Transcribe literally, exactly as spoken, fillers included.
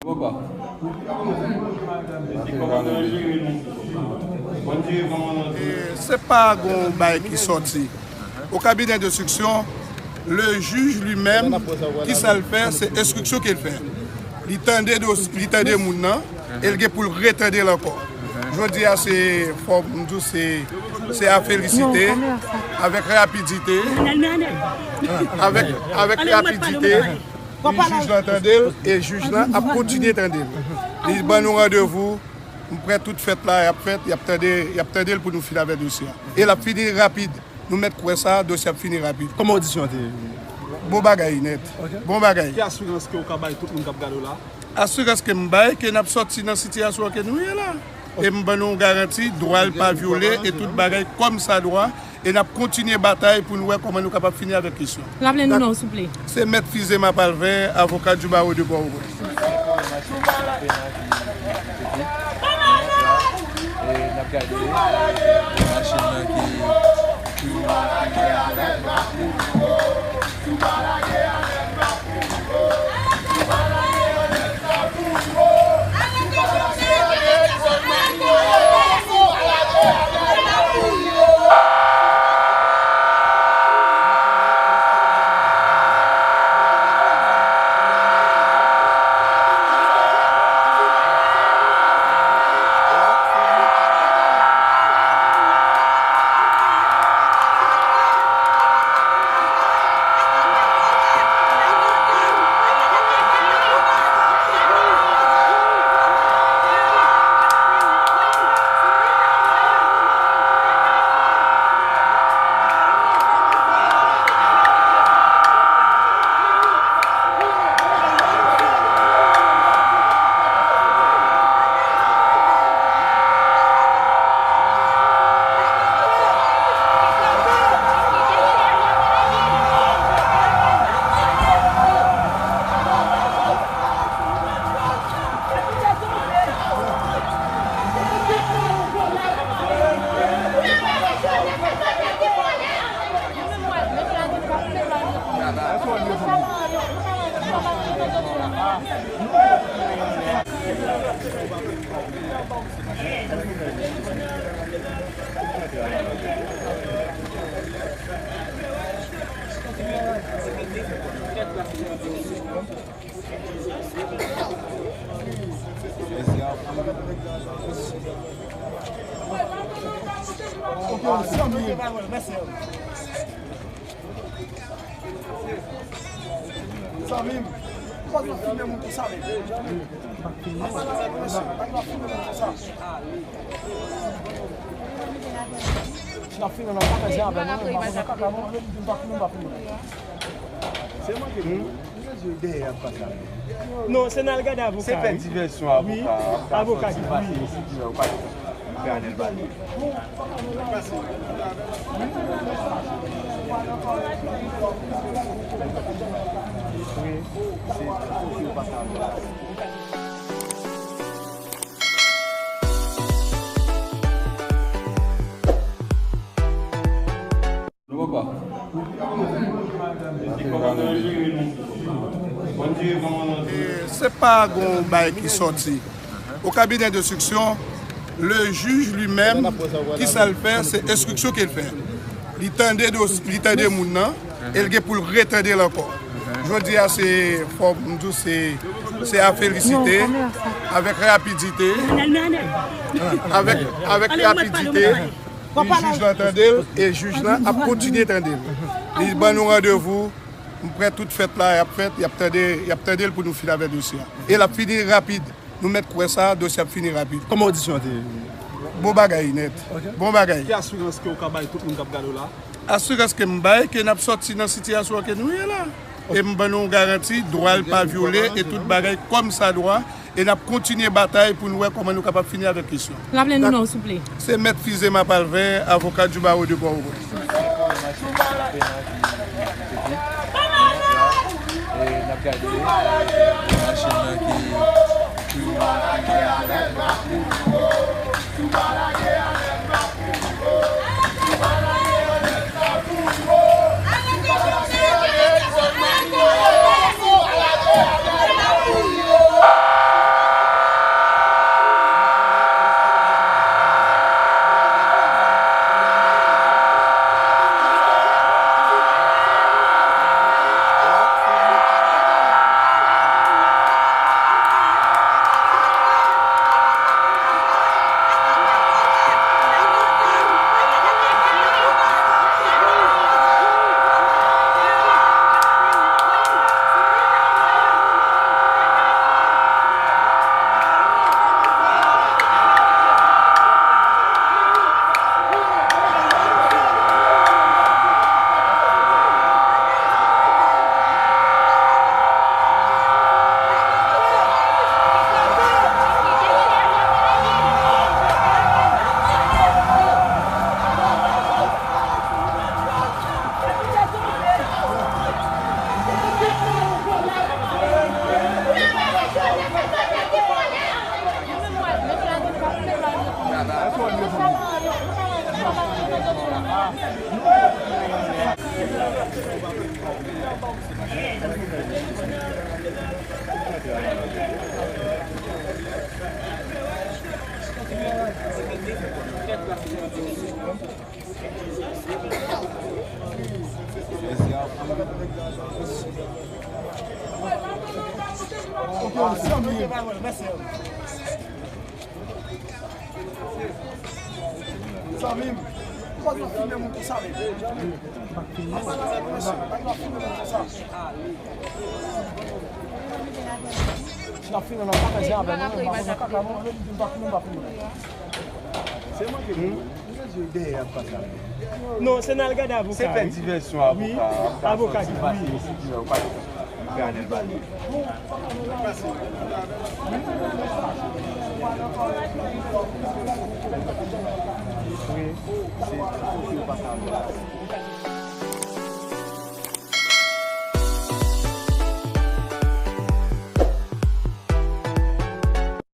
E se pa gon bagay ki sòti. O kabinè denstriksyon, le jij li menm, ki sa l fè, se enstriksyon ke l fè. Li tande dos-, li tande moun nan, e l gen pou l retande l ankò. Jodi a, se, fò m di w, se, se a felisite, avèk rapidite, avèk, avèk rapidite, jij lan tande l, e jij lan ap kontinye tande l. Li ban nou randevou, m kwè tout fèt la, y ap fèt, y ap tande, y ap tande l pou nou fin avè dosye a. E l ap fini rapid. Nou mèt kwè sa, dosye ap fini rapid. Kòman odisyon an te ye? Bon bagay, nèt. Ok. Bon bagay. Ki asirans ke w ka bay tout moun k ap gade w la? Asirans ke m bay, ke n ap sòti nan sitiyasyon ke nou ye la. E m ban nou yon garanti, dwa l pa vyole, e tout bagay kòm sa dwa. E n ap kontinye batay pou n wè kòman nou kapab fini avèk kesyon. Raple nou non, souple. Se Mèt Fizema Palvin, avoka du barreau de Port-au-Prince. E n ap gade machin nan ki, ki, Zanmi m, pa t ap filme moun konsa menm. Pa t ap filme moun konsa. Si n ap filme nan kafè, se avè nou, men pa nan kaka, non, men m pa filme, m pa filme. Se mwen ki dèyè ap pase avè. Non, se n al gade avoka. Se fè divèsyon avoka. Avoka ki pase isi, di ou pa fè anèl pale. Wi, se pou yo pase avè. E se pa gon bagay ki sòti. O kabinè denstriksyon, le jij li menm, ki sa l fè, se enstriksyon ke l fè. Li tande dos-, li tande moun nan, e l gen pou l retande l ankò. Jodi a, se, fò m di w, se, se a felisite, avèk rapidite, avèk, avèk rapidite. Jij lan tande l, e jij lan ap kontinye tande l. Li ban nou randevou, m kwè tout fèt la, y ap fèt, y ap tande, y ap tande l pou nou fin avè dosye a. E l ap fini rapid. Nou mèt kwè sa, dosye ap fini rapid. Kòman odisyon an te ye? Bon bagay, nèt. Ok. Bon bagay. Ki asirans ke w ka bay tout moun k ap gade w la? Asirans ke m bay, ke n ap sòti nan sitiyasyon ke nou ye la. E m ban nou yon garanti, dwa l pa vyole, e tout bagay kòm sa dwa. E n ap kontinye batay pou n wè kòman nou kapab fini avèk kesyon. Raple nou non, souple. Se Mèt Fizema Palvin, avoka du barreau de Port-au-Prince. E n ap gade machin nan ki, ki, Zanmi m, zanmi m, kòman w ap filme moun konsa menm? N ap filme nan kafè se avè mwen, mwen pa konn kaka mwen, mwen di m pa filme, m pa filme. Se mwen ki dèyè ap pase avè. Non, se n al gade avoka. Se fè divèsyon avoka. Avoka ki pase isi ki wè ou pa fè anèl pale. Wi, se kote ou pa ka wè.